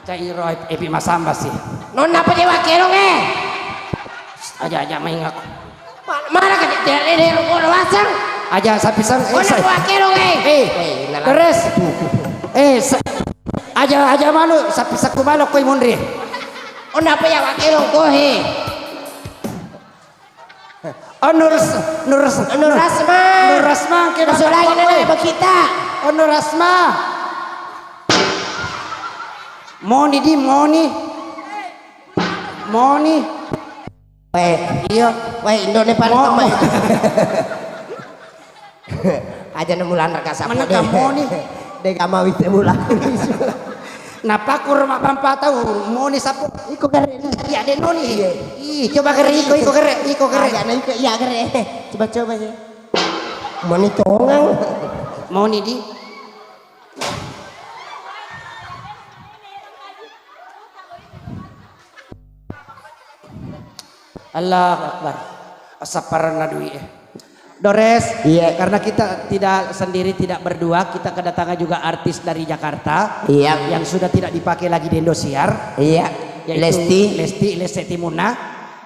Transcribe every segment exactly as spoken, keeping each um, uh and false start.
Cairo epi masamba sih. Nonna apa dia wakelong eh? Aja aja main aku. Mana ke dia dia dia rokok wasang? Aja sapi sang eh. Nonna sai. Apa wakelong eh? Eh, terus. Eh, sa- aja aja malu sapi saku malu koi munri. Nonna apa ya wakelong kohe? Oh, Nur, Nur, Nur Rasma. Nur Rasma, kita Masuk lagi nana bakita. Oh, Nur Rasma. Moni di, Moni. Moni. Weh, iya. Weh, Indo ne paling Mo- temai. Aja na mulanra ka sapo Mana deh. Kamu ni? Deh kama wite mulang. Napakku rumah pampa tau moni sapo. Iko gare. Iya deh noni. Iya. Ih, coba gare iko, iko gare, iko gare. Aja na iko iya gare. Coba coba ya. Moni tongang. Moni di. Allahu Akbar. Sapparenna duit eh. Dores, iya. Karena kita tidak sendiri, tidak berdua, kita kedatangan juga artis dari Jakarta, iya, yang sudah tidak dipakai lagi di Indosiar, iya, yaitu Lesti. Lesti, Lesti Timunna.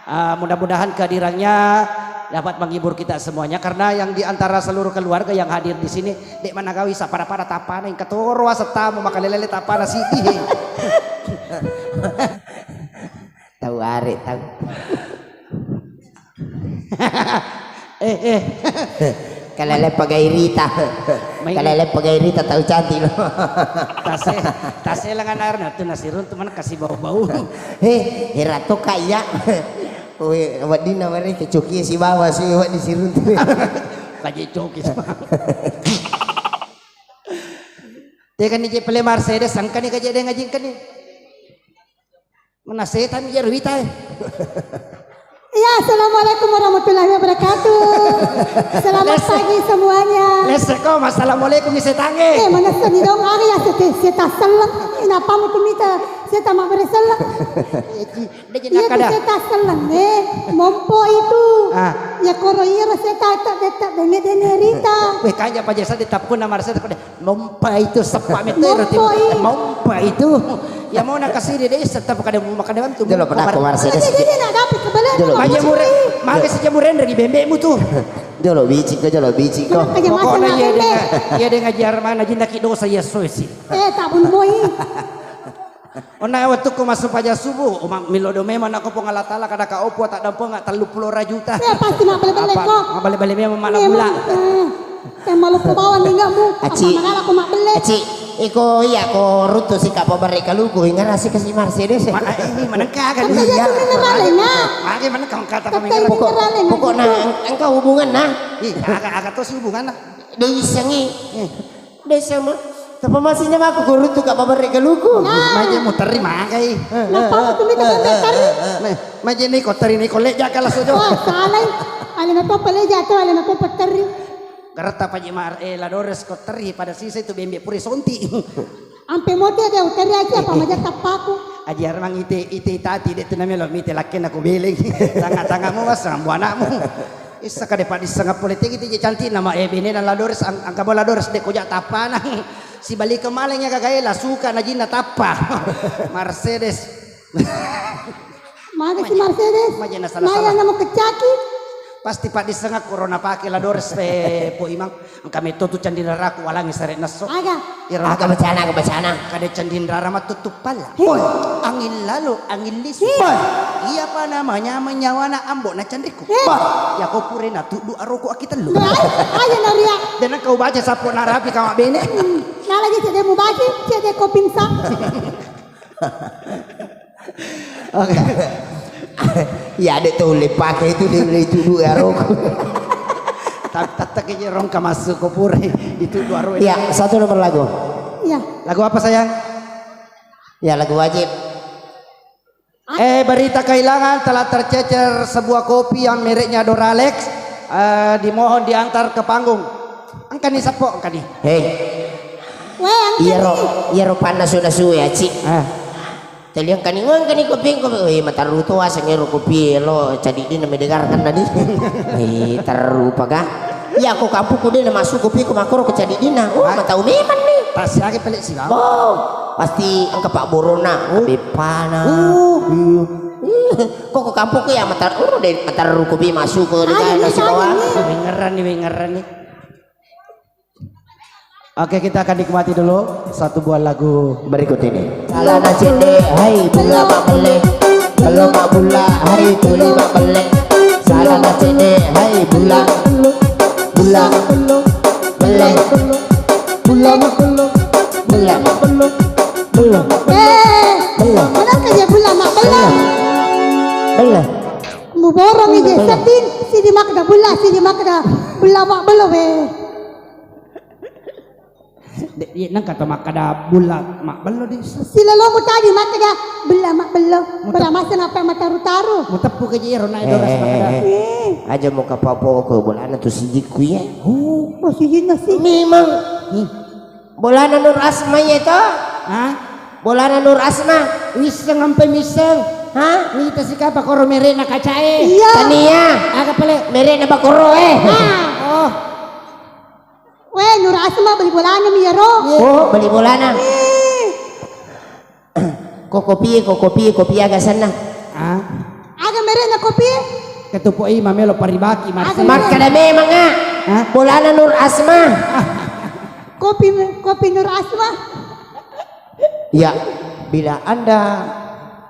Eh, mudah-mudahan kehadirannya dapat menghibur kita semuanya, karena yang di antara seluruh keluarga yang hadir di sini, dek managawi sapada-pada tapana yang ketoro asal tamu makalele tapana sidi. Tau are tau. Eh, eh. Kalele pagai rita. Main. Kalele pagai rita tau cantik lo. Tase, tase lengan air na tu nasirun tu mana kasih bau-bau. Heh, era to kak iya. Oe, weddinna wari kecoki si bawa si wedding sirun tu. Kaje coki. Tega ni je pele Mercedes, sangka ni kaje deng ajing kani. Mana setan je ruita eh. Ya, assalamualaikum warahmatullahi wabarakatuh. Selamat pagi semuanya. Lese ko, assalamualaikum ni setange. Eh, mana seni dong ari ya sete seta seleng. Inapa mu tumita seta mabere seleng? Iya tu seta seleng eh. Mompo itu. Ah. Ya koro iro seta tak tak dene dene rita. Weh kanja paja sade tapku nama rasa tak Mompa itu seppa metero. Mompa itu. Ya mau nak kasih dia desa tapi kada mau makan dalam tu. Jolo pernah aku marah sih. Jadi nak dapat kebalik. Jolo. Maja mure, maga sejak mure dari bembekmu tu. Jolo bicik ko, jolo bicik ko. Pokoknya iya dengan iya dengan jarman aja naki dosa ya so sih. Eh tak pun moi. Onna wettukku massu paja subuh, uma-, millau doa memang nakko Puang Allah Taala kada ka opo taddampengeng telluppulo ora juta. Ya pasti mabbelle-belle ko. Mabbelle-belle memang mana gula. Eh, eh, maloppo bawang ninggamu. Aci. Apa manala ko mabbelle? Aci, iko iya ko ruttu sika pabarre kaluku ingara sika si Mercedes. Ma-, eh, ini manengka kan. Iya. Mage manengka kata kami. Pokok, pokokna engka hubungan nah. Ih, aga aga to si hubungan nah. Dei issengi. Eh. Desa ma, tapa masih nyamaku guru tu kak babarre galuku. Nah. Maje muterri magai. Nappa tu mita babarre teri. Nah, maje ni ko teri ni ko leja kala sojo. Wah, salai. Alena to paleja to, alena to teri. Garata paje mar eh la Dores ko teri pada sisa itu bembe puri sonti. Ampe mote de teri aja apa maja tappaku. Ajar mang ite ite tati de tu namelo mite lakkena ko beleng. Tanga-tangamu mas rambu anakmu. Issa kade paddissengeng pole tegi tiji cantik nama eh benena la Dores ang-, angka bola Dores de koja tappanang. Sibalikeng maleng ya gagae la suka najinna tappa. Mercedes. Maga si Mercedes. Maja na salah-salah. Maya namo kecaki. Pasti paddissengeng corona pake la Dores pe po imang. Engka metto tu candinraraku walangi sare nesso. Aga. Iro aga bacana, aga bacana. Kade candinrara mattuttu palla. Hei. Angin lalo, angin lisu. Hei. Iya pa namanya menyawana ambo na candriku. Hei. Yako pure na tuddu aroko aki tellu. Aja naria. Dan kau baca sapo narapi kama bene. Nalagi cede mu baca, cede ko pingsan. Oke. Iya dek tuh le pake itu dia beli itu dua rok. Tapi tetap aja rong kamasuk kopure itu dua rok. Iya, satu nomor lagu. Iya. Lagu apa sayang? Ya lagu wajib. Eh, berita kehilangan telah tercecer sebuah kopi yang mereknya Doralex, eh, dimohon diantar ke panggung. Engkani seppo engkani. Hei. Weh, engkani. Iyaro, iyaro panna sudah suwe aci. Ah. Taliang kani weng kani kopi kopi. Weh, matarru to aseng ero kopi lo cadi di name dengar kan tadi. Eh, terru paga. Iya, ko kampokku de' namassu kopi ko makkoro ko cadiddinna. Oh, matau memang ni. Pasti aga pale sibawa. Oh, pasti engka pabborona. Oh. Beppana. Oh. Iya. Ko ko kampokku ya matar-, oh, de' matarru kopi massu ko de' nasi bawang. Wengerrani, wengerrani. Oke, kita akan nikmati dulu satu buah lagu berikut ini. Salana cedde, hai bulla mabbelle. Bello mabbulla, hai tuli mabbelle. Salana cedde, hai bulla. Bulla. Belle. Bulla mabbelle. Bulla. Bello. Eh, bello. Kenapa dia bulla mabbelle? Bello. Muborong ije, seddi, sidi makkeda bulla, sidi makkeda bulla mabbelle we. De', iya, nengka to makkeda bulla mabbello di. Silolomu tadi makkeda bulla mabbello. Mutep-, beramasa napa mataru-taru. Muteppu ke jero naik doras makkeda. Eh, eh, eh. Aja muka papo ko bolana tu sijikku ya. Oh, sijinna si. Memang. Nih. Bolana Nur Asma ya to? Hah? Bolana Nur Asma. Wiseng ampe miseng. Hah? Mita sikapa koro merena kacae. Iya. Tania. Aga pale? Merena bakoro eh. Nah. Oh. Weh, Nur Asma beli bolana mi iyaro. Oh, beli bolana. Eh. Ko kopi, ko kopi, kopi aga senna? Ah. Aga merena kopi? Ketupo i mamelo paribaki, Marsedes. Makkeda memang, ah. Hah? Bolana Nur Asma. Kopi, kopi Nur Asma. Ya, bila Anda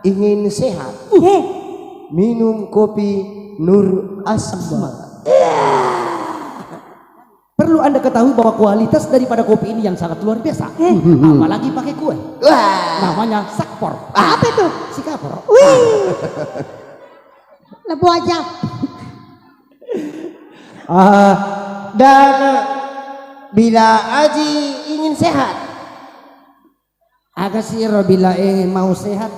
ingin sehat, eh, minum kopi Nur Asma. Perlu Anda ketahui bahwa kualitas daripada kopi ini yang sangat luar biasa. Eh. Apalagi pakai kue. Wah. Namanya sakpor. Apa itu? Sikapor. Wih. Lebu aja. Ah, dan bila Aji ingin sehat. Aga siro bila, eh, mau sehat.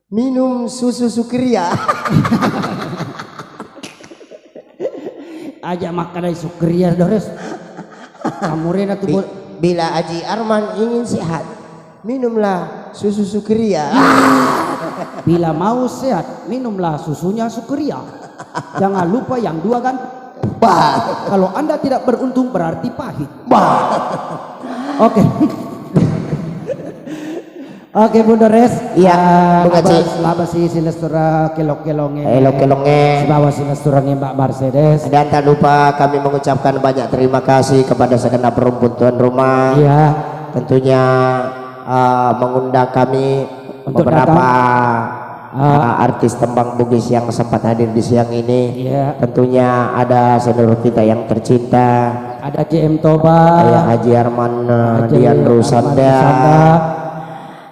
Minum susu Sukria. Aja makkedai Sukria, Dores. Kamurena tu. Bi-, bol- bila Aji Arman ingin sehat, minumlah susu Sukria. Bila mau sehat, minumlah susunya Sukria. Jangan lupa yang dua kan. Bah. Kalau Anda tidak beruntung, berarti pahit. Bah. Oke. Oke, Bung Dores. Iya, ah, Bung Aji. Labas, labas si silestura kelong-kelonge. Elong-kelonge. Sibawa silestura Mbak Mercedes. Dan tak lupa kami mengucapkan banyak terima kasih kepada segenap rumpun tuan rumah. Iya. Tentunya, ah, mengundang kami untuk beberapa datang. Ah, artis tembang Bugis yang sempat hadir di siang ini. Iya. Tentunya ada senior kita yang tercinta. Ada J M Toba. Iya, Haji Arman, eh, Haji Dian Arman Rusanda. Rusanda.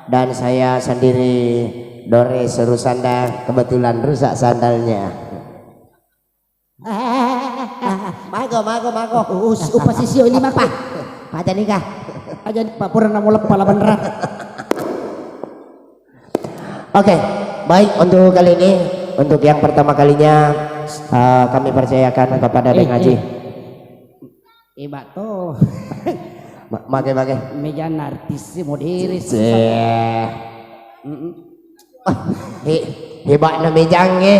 Dan saya sendiri, Dores Rusanda, kebetulan rusak sandalnya. Mago, mago, mago. Us-, upasisio lima, Pak. Pak Janika. Aja, Pak, pura namo leppa la benra. Oke, baik, untuk kali ini, untuk yang pertama kalinya, eh, kami percayakan kepada Deng Aji. Eh, eh. Eh, Mbak, to. Ma-, mage, mage. Mejana artis modere. Cek. Mm-mm. Wah, he-, hebatna mejangnge.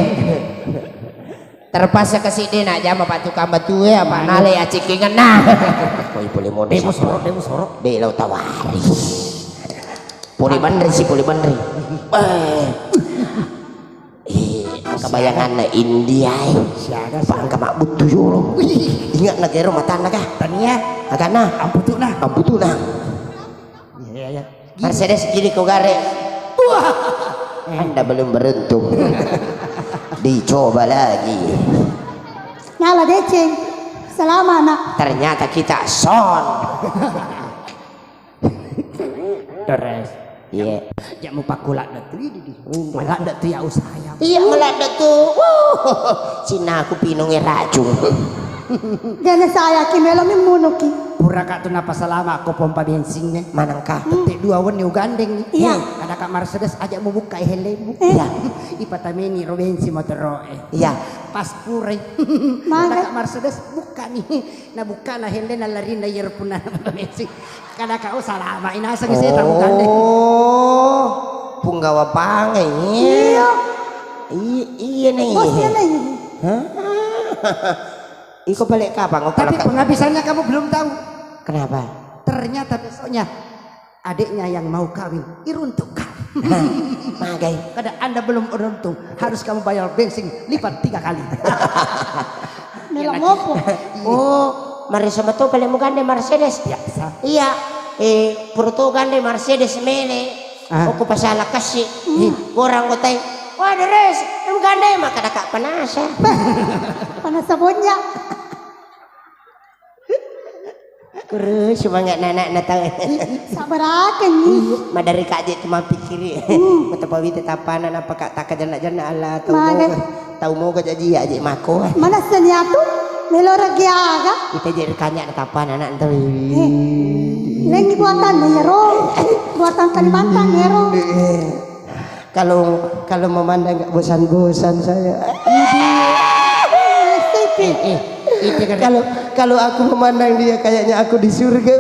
Terpaksa kasi de' najama Pak tukang batue, apa nale acikkingenna. Koi pole mode. Demo soro, demo soro. De' lo tawari. Pole banri si, pole banri. Eh. Eh, kebayanganna India, eh. Siaga, Pak, siaga. Engka mabbuttu jolo. Ingat na gero matanna kah? Tania. Agana. Amputu na. Amputu na. Iya, iya, iya. Mercedes kiri ko gare. Wah. Anda belum beruntung. Dicoba lagi. Nyala deceng. Selama, Nak. Ternyata kita son. Dores. Iya. Jamu pakuladde tu, idi, di. Maladde tu ya usaha ya. Iya, maladde tu. Wuh. Cina aku pinungi racun. Gana saya ki melo mi munuki. Pura ka tu napasalama ko pompa bensinnya. Manangka. Tette dua wenni ugandeng ni. Iya. Kada ka Mercedes aja mu buka helmmu. Eh. Iya. Ipatameni ro bensin motoro e. Iya. Pas purai. Kada ka Mercedes buka ni. Na buka na helle na larinna iyaro punna bensin. Kada kau salama, inaseng setang gandeng. Oh, punggawa pangai. Iya. I-, iya nih. Bosnya nih. Hah? Iko balik kapan? Tapi penghabisannya kamu belum tahu. Kenapa? Ternyata besoknya adiknya yang mau kawin, iruntukkan. Magai. Kada Anda belum beruntung, harus kamu bayar bensin lipat tiga kali. Melo mopo. Oh, marisa metu pale mugande Mercedes. Biasa. Iya. Eh, pura to gande Mercedes mele. Ah. Okko pasala kassi. Hmm. Gorang gotai. Wah, Dores, em gande maka daka panasa. Panasa bonnya. Kuru semangat anak-anak tau. Sabarakan ni. Madari kaje tu mampikiri. Hmm. Mata pawita tapana napa kak taka jana-jana Allah tau moga. Tau moga jaji aje mako. Mana seni atu? Melo ragi aga? Ita je kanya tapana anak tau. Eh. Lengi buatan ni ro. Buatan Kalimantan ni ro. Kalau, kalau memandang nggak bosan-bosan saya. Asik. Eh, eh, itu kan. Kalau, kalau aku memandang dia kayaknya aku di surga.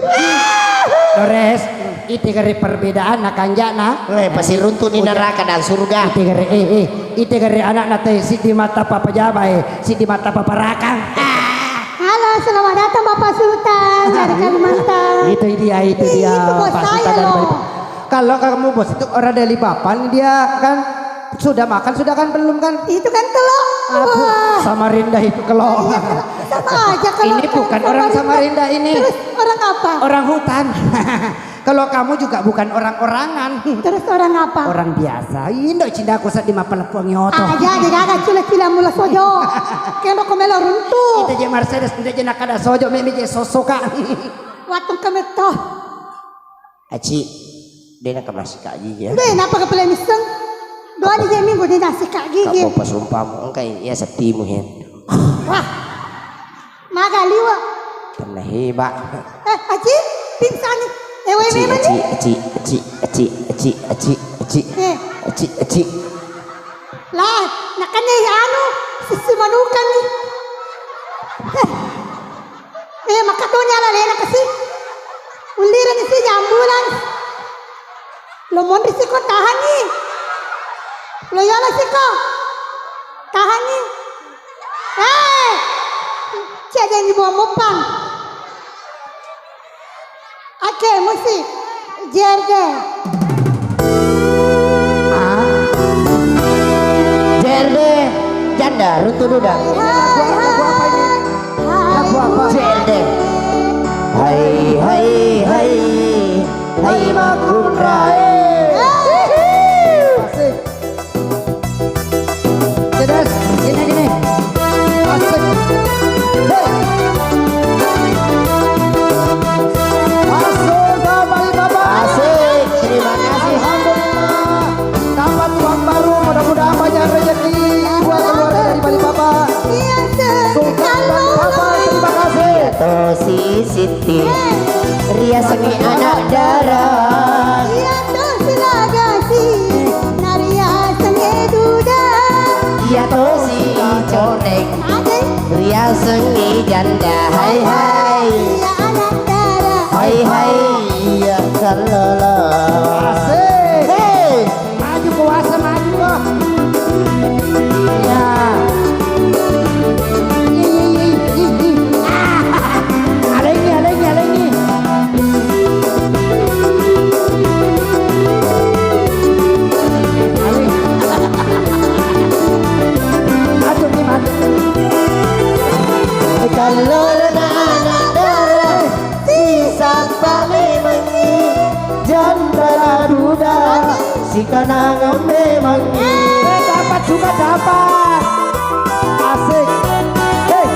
Dores, itu kan perbedaan nak kanjana. Eh, pasti runtuh di neraka dan surga. Itu kan, eh, eh, itu kan anak nate sidi mata papa jabai, sidi mata papa rakang. Halo, selamat datang Bapak Sultan dari Kalimantan. Itu dia, itu dia. Itu bos Pak Sultan saya dari loh. Bali. Kalau kamu bos itu orang dari Bapan, dia kan sudah makan, sudah kan belum kan? Itu kan kelor. Aduh, wah. Samarinda itu kelor. Iya, kelor. Sama aja kelor. Ini kan bukan orang Samarinda. Samarinda ini. Terus orang apa? Orang hutan. Kalau kamu juga bukan orang-orangan. Terus orang apa? Orang biasa. Indo cindaku sedih mah pelepong nyoto. Aja, aja, aja, cila-cila mula sojo. Kendo ko melo runtu. Itu je Mercedes, itu je nakada sojo, memi je sosoka. Watung kemeto. Aci, de' naka massika gigi ya. Be, napa ke pele misseng? Doani je minggu de' nassika gigi. Kak bopa sumpamu, engkai iya settimu hen. Wah. Maga liwa. Tenna heba. Eh, Aci, pingsan ni. Eh, wai memang ni. Aci, Aci, Aci. Eh. Aci, Aci. Lah, nakanya anu, sisi manukan ni. Eh. Eh, makatoni ala lena kasi. Ullirani si jambulan. Lo monri siko tahangi. Lo yala siko. Tahangi. Eh. Cia janji bawa mopang. Oke, musik. Jerde. Ah. Jerde, janda, runtu duda. Hai, hai, hai. Lagu apa ini? Lagu apa? Jerde. Hai, hai, hai. Hai, makunrai. Asik. Cedas, gini, gini. Asik. Hei. Masuk ke Balikpapan. Asik, terima kasih. Alhamdulillah. Dapat uang baru, mudah-mudahan banyak rezeki buat keluarga dari Balikpapan. Iya, Sultan Balikpapan, terima kasih. Tosi Siti. Riasengngi anak dara. Iya tosi lagasi, nariasengngi duda. Iya tosi coreng. Ade. Riasengngi janda. Hai, hai. Iya anak dara. Hai, hai. Iya kallolo. Asik. Hei. Maju kuasa, maju ko. Ya. Ih, ih, ih, ih, ih. Ah. Alengi, alengi, alengi. Alengi. Maju ni, maju. Kalau anak darah. Sisappa memengngi janda na duda, sikanangang memengngi. Eh, dapat juga, dapat. Asik. Hei. Hei.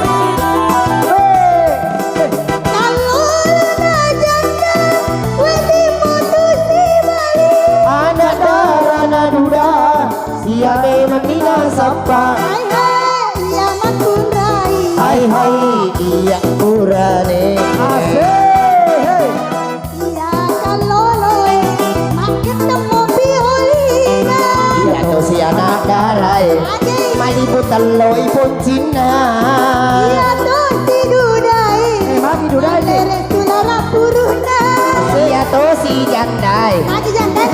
Hei. Kallolona janda, wedding mutusi bali. Anak dara na duda. Sia memang mina sappa. Hai hai, iya makunrai. Hai hai, iya purane. Asik, hei. Iya kalloloe, makkettemmo piolina. Iya tosi anak darae. Ade. Malibu telloi poncinna. Iya tosi dudae. Eh, magi dudae. Lere sulara puruna. Iya tosi jandae. Magi jandae.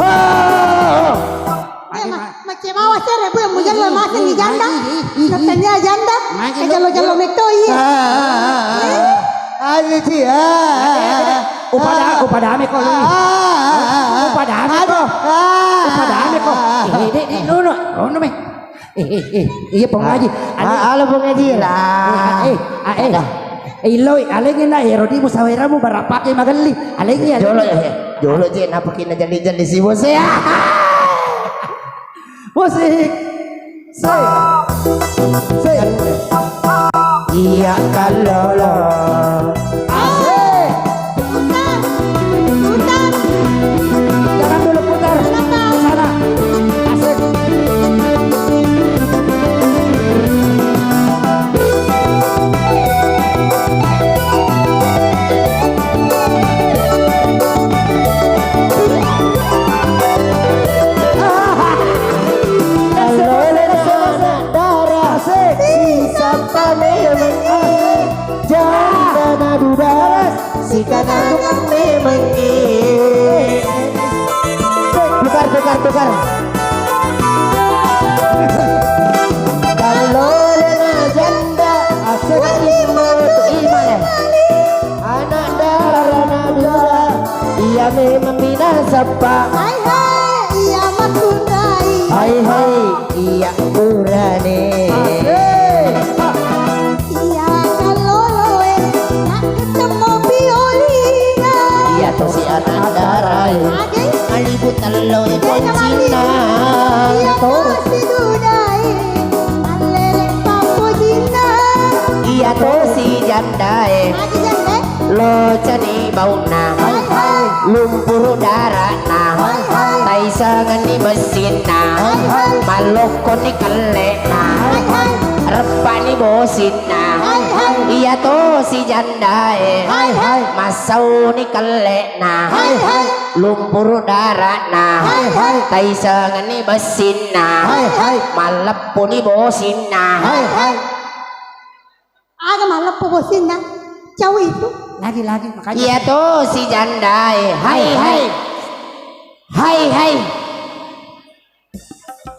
Oh. Eh, ma-, macce bawa sere, Bu, yang mujalla maseng di janda. Natanya janda. Aja lo, jalo metto, iya. Ah, ah, ah, ah. Aja, Ci, ah, ah, ah. Upada, upada ame ko, Lui. Ah, ah, ah, ah. Upada ame ko. Aja, ah, upada ame ko. Ah, ah, ah. Eh, dek, dek, no, no, no, no, me. Eh, eh, eh, iya, Pong Haji. Ah, ale, ah, halo, Pong Haji, lah. Eh, eh, ah, eh. Ada. Eh, Lui, alengnge na, eh, rodi musaweramu barapake magelli. Alengnge, jolo, alengnge. Eh, jolo, je, napa kina jali-jali si bos, ya? Musik. Sik. Sik. Iya, kallolo. Asik. Putar. Putar. Jangan dulu putar. Kenapa? Ke sana. Asik. Kallolo na anak dara, sisappa memengngi. Janda na duda, sikanangan memengngi. Tukar, tukar, tukar. Kallolo na janda, asik. Wali matu imale. Anak dara na dua, iya memang minasappa. Hai hai, iya makkunrai. Hai hai, iya urane. Asik. Iya kalloloe, nak ketemu piolina. Iya tosi anak darae. Ade. Malibu telloe bocinna. Iya tosi dudae, allele pappojinna. Iya tosi jandae. Ade jande. Locani baunna. Hai, hai. Lumpuru dara'na. Hai, hai. Taisengenni bessinna. Hai, hai. Mallokkoni kelle'na. Hai, hai. Reppani bosinna. Hai, hai. Iya tosi jandae. Hai, hai. Massauni kelle'na. Hai, hai. Lumpuru dara'na. Hai, hai. Taisengenni bessinna. Hai, hai. Malleppuni bosinna. Hai, hai. Aga malleppo bosinna? Cau itu. Lagi, lagi, makanya. Iya tosi jandae. Hai, hai. Hai, hai.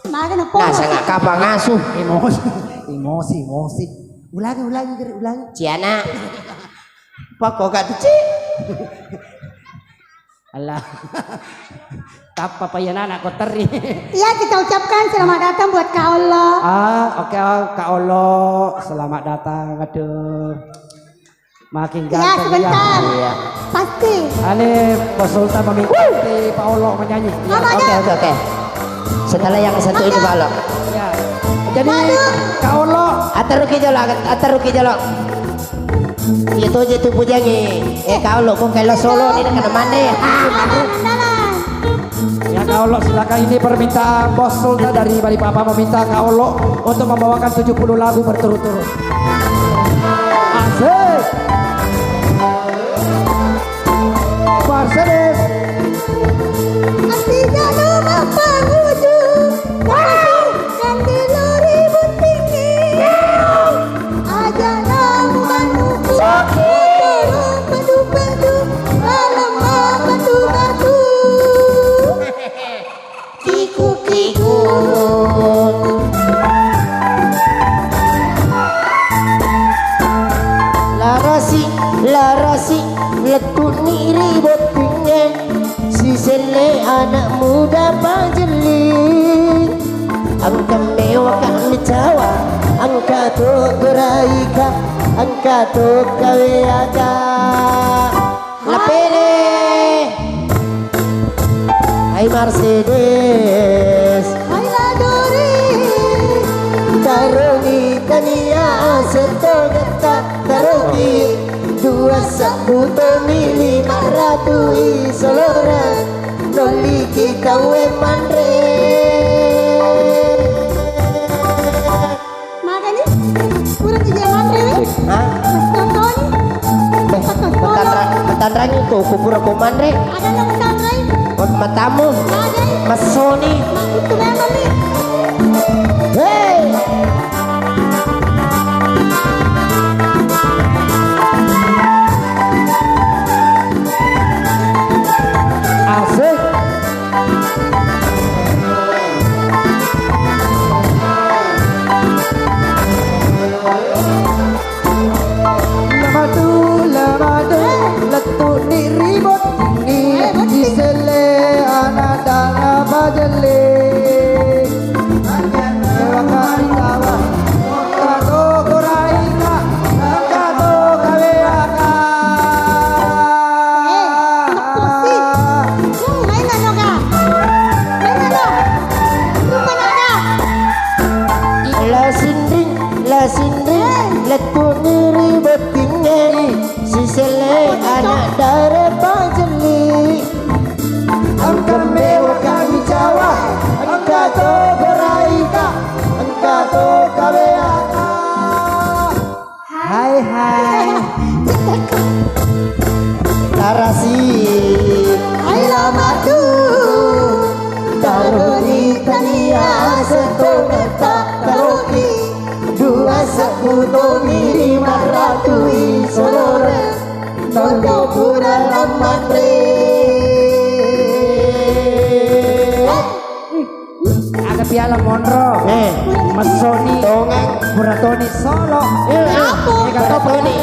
Maga na polo. Nah, sangat kapang asu. Emosi, emosi, emosi. Ulangi, ulangi, Gere, ulangi. Ciana. Pakko gak tuh, Ci? Allah. Tappa pa iya nana ko terri. Iya, kita ucapkan selamat datang buat Kak Olo. Ah, oke, oh, Kak Olo, selamat datang. Aduh. Makin ganteng. Iya, sebentar. Iya. Pasti. Ane, Bos Sultan meminta si Pak Olo menyanyi. Iya. Oke, oke, oke. Setelah yang satu ini, Pak Olo. Iya. Jadi, Kak Olo. Ateruki jolo, ateruki jolo. Iya toje tu pujangi. Eh, Kak Olo, kong kailo solo ni kena mande. Ha, mande. Ya, Kak Olo, silakan. Ini permintaan Bos Sultan dari Balikpapan meminta Kak Olo untuk membawakan tujuh puluh lagu berturut-turut. Asik. Mercedes. Artinya rumah pengunjung. Wow. Dan di lori buntingnya. Wow. Aja nang manuku. Sakit. Turun pedu-pedu. Lemah batu-batu. Kiku-kiku. Larasi, larasi, lettu'ni ri bottingnge, siselle anak muda pajelli. Engka mewaka micawa, engka to goraika, engka to kaweaka. Lapere. Hai Mercedes. Hai Ladori. Taroni tania asetto getta, taroki dua sebbu to mili maratu isolora. Noliki tauwe manre. Magani? Pura tija manre we? Hah? Mas Totoni? Beh, Mas Totoni. Metanra-, metanrangi ko, ko pura ko manre. Ada lo metanrai? Matamu? Magani? Masoni? Ma-, itu memang ni. Hei! Asik. Lettu'ni ri bottingnge, siselle anak dare pajelli. Engka mewa kami cawa, engka to beraika, engka to kaweata. Hai, hai. Tarasi. Hai, lamatu. Taruni tania setongetta taroki. Dua sepputongi lima ratui solore. Nondo pura lamatre. Ada piala monro. Eh. Messoni. Tongang. Pura toni solo. Eh, eh. Apa? Ega to Pura toni.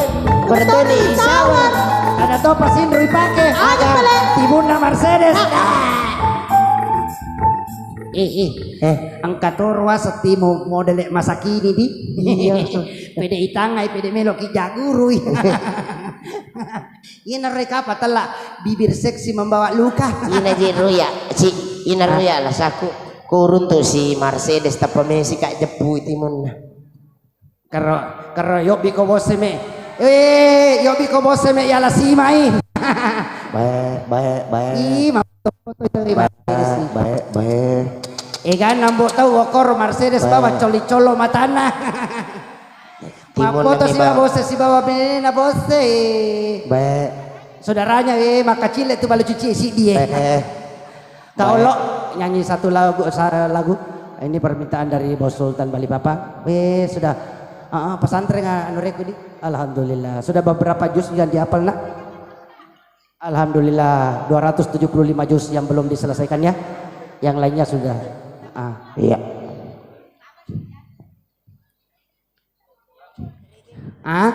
Pura toni sawar. Ada to pasinru ipake. Ada pale. Timunna Mercedes. Ah. Eh, eh. Eh. Engka to ruasa timu modele masa kini di. Iya. Pede itangai, pede melo ki jagurui. Ina reka patella bibir seksi membawa luka. Ina je ruya, ci, ina ruya lah saku. Kuruntu si Mercedes tappa mesi ka jeppu timunna. Kero, kero, yobbi ko bosse me. Eh, yobbi ko bosse me yala simai. Bae, bae, bae. Ih, ma-, foto itu, bae, bae, bae. Ega nambo tau okor Mercedes bawa coli-colo matana. Timunna. Mappoto mi, sibawa Bang. Bosse sibawa benena bosse. Bae. Saudaranya, eh, makacile tu balu cuci sidi, eh. Bae. Kak Olo nyanyi satu lagu, sa-, lagu. Ini permintaan dari Bos Sultan Balikpapan. Eh, sudah. Ah, ah, pesantren, ah, anu reku di. Alhamdulillah. Sudah beberapa juz yang dihafal, Nak? Alhamdulillah, dua ratus tujuh puluh lima juz yang belum diselesaikan ya. Yang lainnya sudah. Ah. Iya. Ah?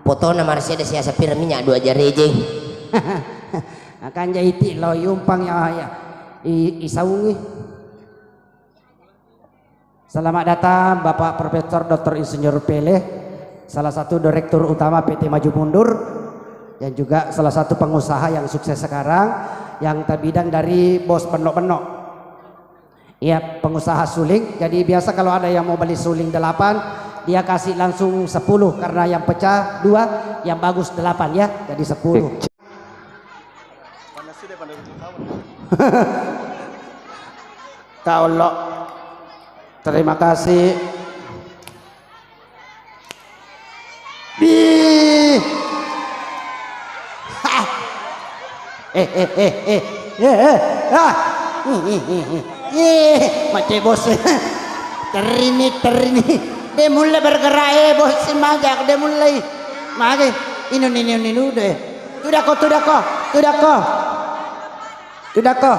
Potona Mercedes ya, sapira minyak dua jari je. Akan jadi ti lo yumpang ya, ya. I, isaungi. Selamat datang Bapak Profesor Doktor Insinyur Pele, salah satu Direktur Utama P T Maju Mundur, yang juga salah satu pengusaha yang sukses sekarang, yang terbidang dari bos benok-benok. Iya, pengusaha suling. Jadi biasa kalau ada yang mau beli suling delapan, dia kasih langsung sepuluh, karena yang pecah dua, yang bagus delapan ya, jadi sepuluh. Kak Olo. Terima kasih. Bih. Hah. Eh, eh, eh, eh. Eh, eh. Ah. Ih, ih, ih, ih. Eh, macet bos. Terini, terini. De mulle bergerak, eh, bos, majak, de mulle. Mage. Inu, inu, inu, inu, de. Tudako, tudako, tudako. Tudako.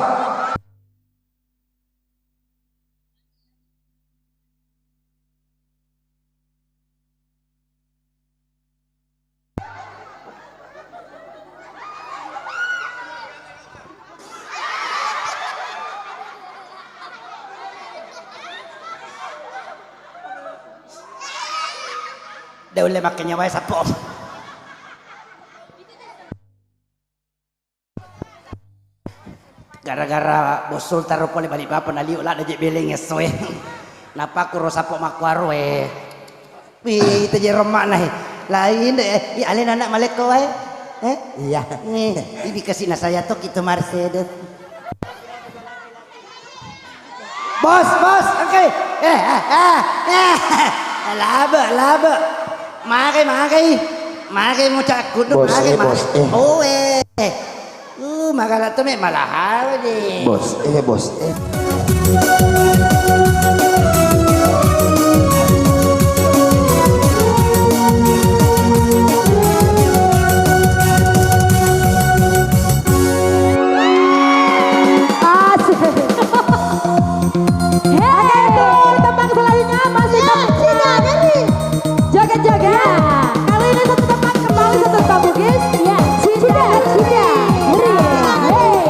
De ulle makkenyawae sappo. Gara-gara Bos Sultan ro pole Balikpapan, nalio ladde je beleng essoe. Napakku ro sappo makkuaro e. Wih, itu je rommakna e. Lain de, eh. Ih, alena anak malekko wae. Eh? Iya. Eh, ibi kasih na saya tok itu Mercedes. Bos, bos, oke. Eh, eh, eh, eh. Labe, labe. Mage, mage. Mage mucak kudu, bos, mage, eh, mage. Bos, eh. Oh, eh. Uh, magala tu me malahawa de. Bos, eh, bos, eh. Asik. Hei, tepuk tangan selanjutnya masih ya, tepuk tangan. Joget-joget. Ya. Kali ini satu tempat kembali satu tempat Bugis. Ya, Cinta, Cinta, Cinta. Cinta. Hei.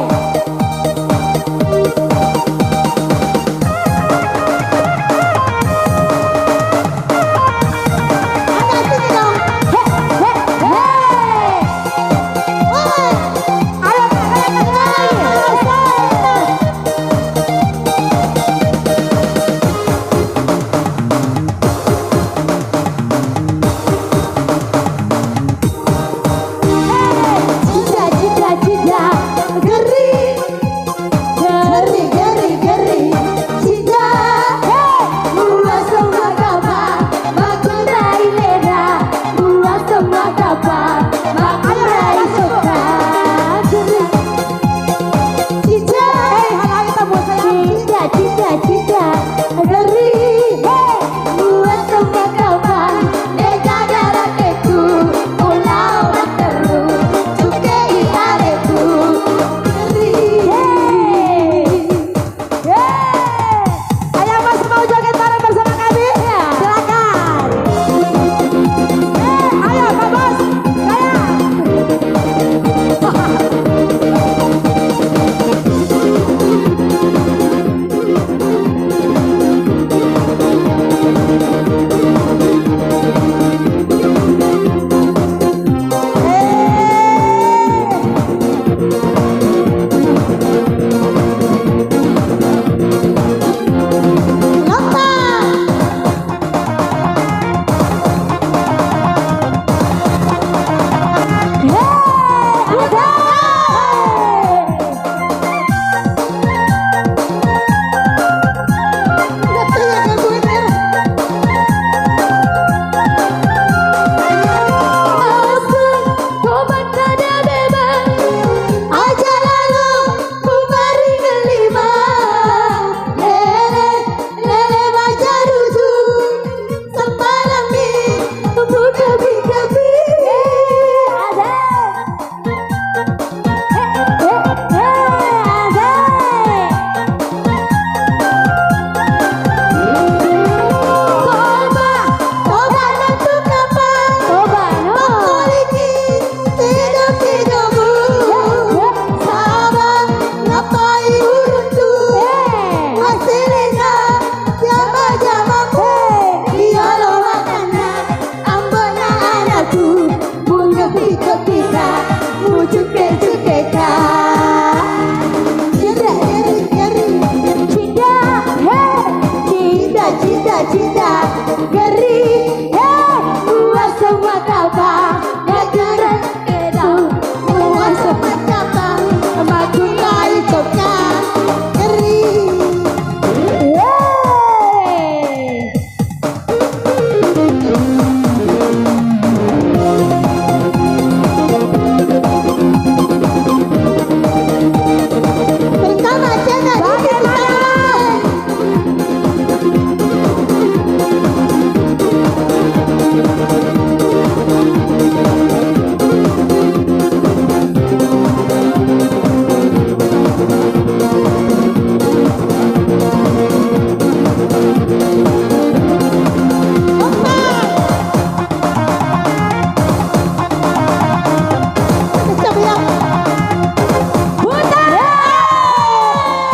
Putar!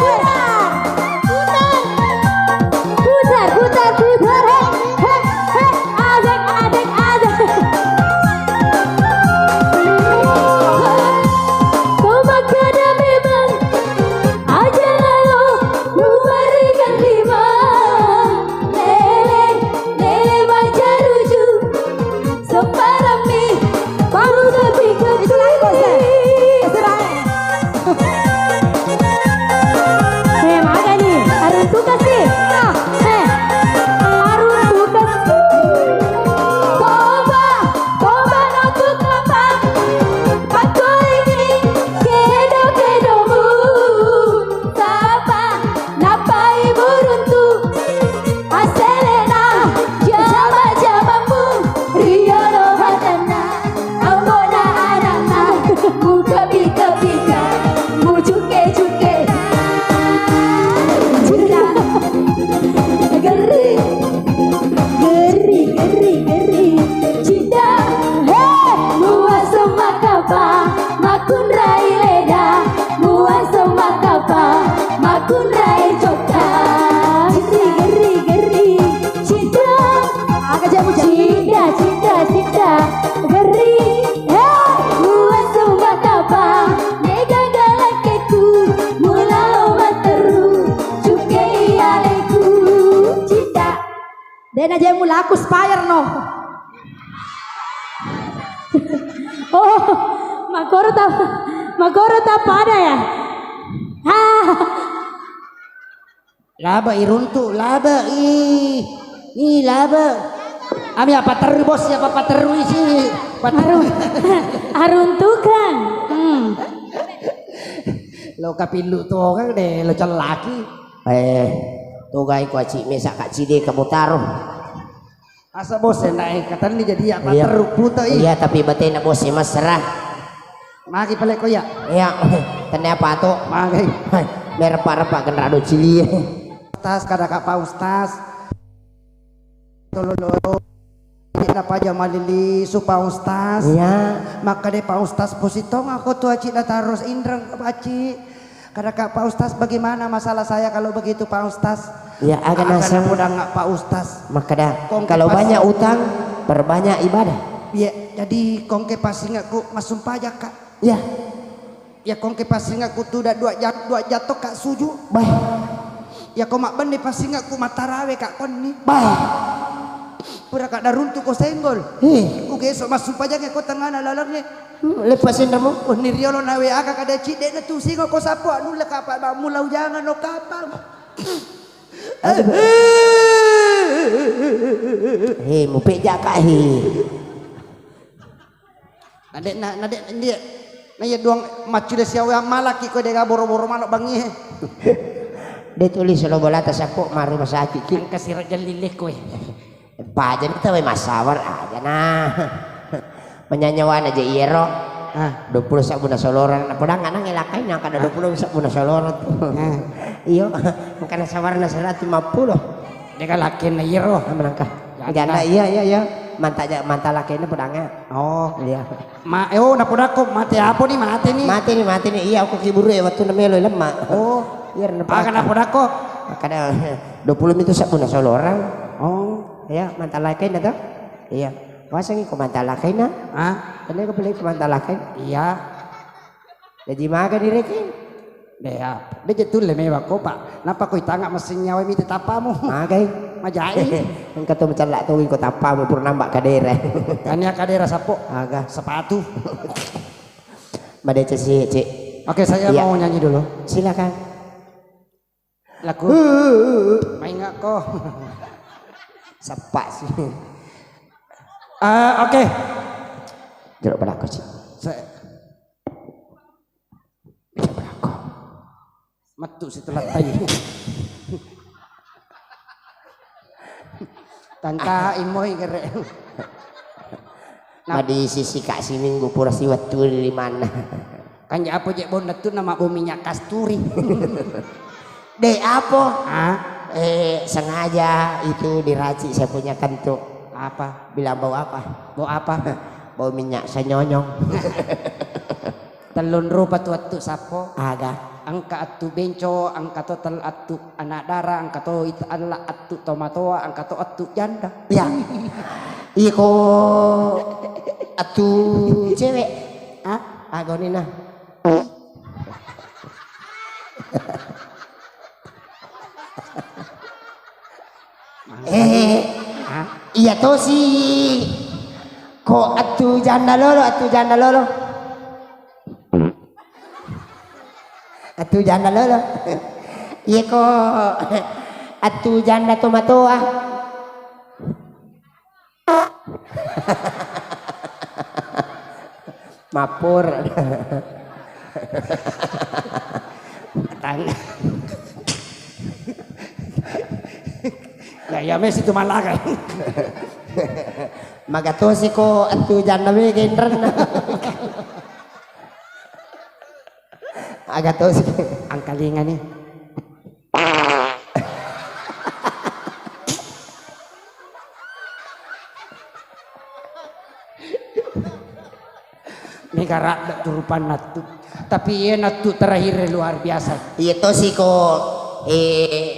Putar! Putar! Putar, putar, putar, hei, hei, hei, asik, asik, asik. Kau makkeda memang aja lalu memberikan lima. Lele, lele macaruju. Separammi, baru sepi-sepi. Itu lain, Bos, ya? Itu lain. Eh, makanya, harus suka sih. Ah, eh, harus suka sih. Toba, toba, no tu toba. Pakko ini, kedo-kedomu. Sapa, nappai buruntu. Aselena, jama-jamamu, riolo hatanna, ambona anakna, muka pika-pika, mucuke-cuke. Cinta. Geri, geri, geri, geri. Cinta. Hei, muaseng makapa, makunrai leda, muaseng makapa, makunrai cokka. Geri, geri, geri. Cinta. Aga jamu, jamu. Cinta, cinta, cinta. Geri. Hei, muaseng makapa. Mega galakkeku. Mulalo matteru. Cukkei aleku. Cinta. Dena jamu laku spire no. Oh, makoro ta, makoro ta pada ya. Ah. Laba iruntu, laba, ih, ih, laba. Ami apa terru, Bos, apa, apa terru isi? Apa terru? Arun-, aruntukan. Hmm. Lo kapillu to kan de, lo cellaki. Eh, togai ko aci mesa ka cide kamu taro. Asa bos endae katenni jadi apa. Iya. Terru puta i. Iya, tapi batena bos e mesra. Magi pale ko iya. Iya. Tenne apa to? Magi. Hai, merepa-repa genrado cili. Ustaz, kada ka Pak Ustaz. Tololo. Napa aja malili su Pak Ustaz. Iya. Maka de Pak Ustaz positong aku tu aci na tarus inreng aci. Kadaka, "Pak Ustaz, bagaimana masalah saya kalau begitu, Pak Ustaz?" Ya, aga naseng. Podang, Pak Ustaz. Makkeda, kalau banyak utang, perbanyak ibadah. Iya, jadi kongke pasingekku massumpajang, Kak. Ya. Ya, kongke pasingekku tu da dua jat-, dua jatto, Kak, suju. Baik. Ya, ko mabbenni pasingekku matarawe, Kak, konni. Baik. Pura, Kak, daruntu ko senggol. Heh. Ku geso massumpajang ko tengana lalangnge. Hmm, lepas sendamu. Oh, ni riolo na W A ka kada cik, dek na tu singo ko sapo, anu le kapa ba mulau jangan no kapang. Aduh. He, mupeja ka he. Nadek na, nadek dia. Na iya duang macule siawe malaki ko dega boro-boro malo bangi he. De tuli selo bolata sapo maru masaki ki. Engka sira jalli lekko he. Pajani tawwe massawar aja nah. Manyanyawang aja iyero. Ah. Dua puluh sabbu nasolorang. Napodang nang elakkai nang kada dua puluh sabbu nasolorang tu. Ah. Iyo, engka nasawarna seratus lima puluh. Deka lakkenna iyero. Ah, menangka. Janda. Janda, iya, iya, iya. Manta ja-, manta lakkenna podanga. Oh. Iya. Ma, eh, oh, napodakko mate apa ni, mate ni? Mate ni, mate ni. Iya, aku kiburu ya waktu namelo lemma. Oh. Iya, napodakko. Aga napodakko? Kada dua puluh mitu sabbu nasolorang. Oh. Iya, manta lakkenna to? Iya. Wasengi ko manta lakkaina? Ah? Tania ko pale ko manta lakkaina? Iya. Jaji maga ni rekeng? Dea, de je tulle mewa ko, Pak. Napa ko itanga massing nyawa mite tapamu? Magai. Ajai. Engka to macellak to ko tappa mu pura nambah kadera. Tania kadera sapo. Aga. Sepatu. Madeceng si, Cik. Oke, saya Iya. mau nyanyi dulu. Silakan. Lagu. Mainga ko. Sepak sih. Eh, oke. Jeruk belako, Cik. Se- Jeruk belako. Metu situ lattai. Tanta imoi kere. Nah. Madisisi Kak Siminggu pura siwettu ri mana. Kanja apa je bau nettu nama bau minyak kasturi. Dek apa? Hah? Eh, sengaja itu diracik saya punya kentuk. Apa? Bilang bau apa? Bau apa? Bau minyak sanyonyong. Tellun rupa tu attu sappo. Aga. Engka attu benco, engka to tel attu anak dara, engka to it alla attu tomatoa, engka to attu janda. Ya. Iko attu cewek. Ah, agonina. Eh, hah? Iya tosi. Ko attu janda lolo, attu janda lolo. Attu janda lolo. Iya ko attu janda tomatoa. Mapur. Tang-, ya, ya, mesi tu malaga. Magatosi ko attu janda mega inrenna. Agatosi. Angkalinga ni. Mega radda tu rupanna tu. Tapi iya nattu terakhir luar biasa. Iya tosi ko, eh,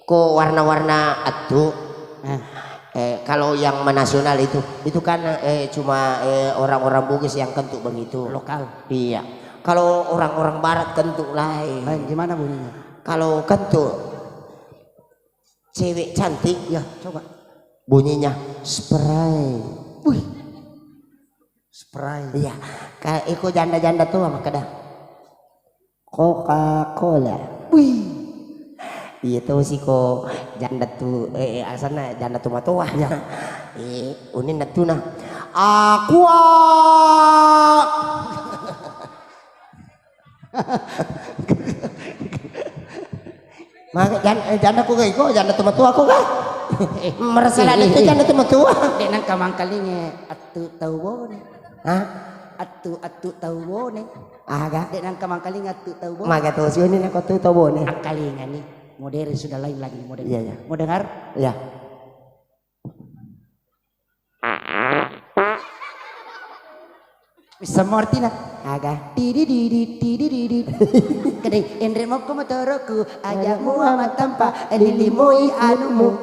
ko warna-warna attu. Eh. Eh, kalau yang menasional itu, itu kan, eh, cuma, eh, orang-orang Bugis yang kentuk begitu. Lokal. Iya. Kalau orang-orang barat kentuk lain. Lain, gimana bunyinya? Kalau kentuk cewek cantik, ya, coba. Bunyinya spray. Wih. Spray. Iya. Ka-, iko janda-janda tua makkeda, Coca-Cola. Wih. Iya tosi ko janda tu, eh, eh, asanna janda tu matoa. Iya. Eh, uninna tuna. Aqua. Maka jan-, eh, janda ku ga iko, janda tu matoa ku ga? Eh, merasa eh, ada eh, tu eh. Janda tu matoa. Dek nangka mangkalinge attu tau bone. Hah? Attu, attu tau bone. Aga? Dek nangka mangkalinge attu tau bone. Maga to siuni nako attu tau bone. Angkalinga ni. Modern sudah lain lagi modern. Iya, iya. Mau dengar? Iya. Semua artinya. Aga? Tidi didi, tidi didi. Kedai, enre moko motoroku, aja mua matampa, lilimoi anumu.